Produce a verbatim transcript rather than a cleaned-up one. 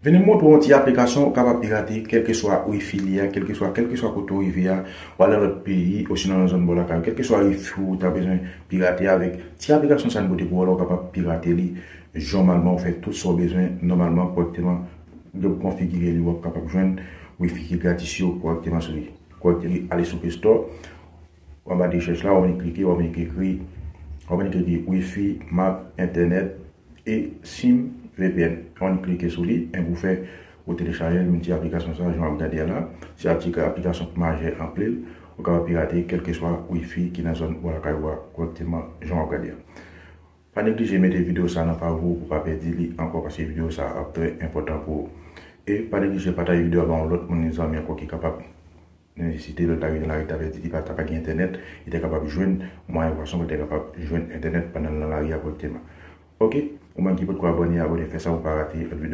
Vini m montre w yon ti aplikasyon ou kapab pirate, kèlkeswa wifi li a, kèlkeswa, kèlkeswa kote w rive a, w al nan lòt peyi, osinon nan zòn bò lakay ou, kèlkeswa wifi ou ta bezwen pirate avèk. Ti aplikasyon sa n pote pou ou la, ou kapab pirate li nòmalman, ou fè tout sa w bezwen nòmalman, kòrèkteman, lè w konfigire li, w ap kapab jwenn wifi ki gratis yo kòrèkteman sou li. Kòrèkteman, ale sou Play Store, anba de rechèch la, w ap vin klike, w ap vin ekri, w ap vin ekri wifi, map, entènèt, e sim V P N. Ann klike sou li, enben ou fè, ou telechaje l, menm ti aplikasyon sa, jan w ap gade a la. Se yon ti aplikasyon ki majè anpil, ou kapab pirate kèlkeswa wifi ki nan zòn bò lakay ou a, kòrèkteman, jan w ap gade a. Pa neglije mete videyo sa nan favori w pou w pa pèdi li ankò, paske videyo sa ap trè enpòtan pou ou. E pa neglije pataje videyo a ba yon lòt moun, yon zanmi ankò ki kapab nesesite lè l ta rive nan lari, ta pèdi, li pa, ta pa gen entènèt, li te kapab jwenn mwayen fason pou li te kapab jwenn entènèt pandan l nan lari a kòrèkteman. Oke, ou menm ki potko abòne, abòne, fè sa pou w pa rate lòt videyo.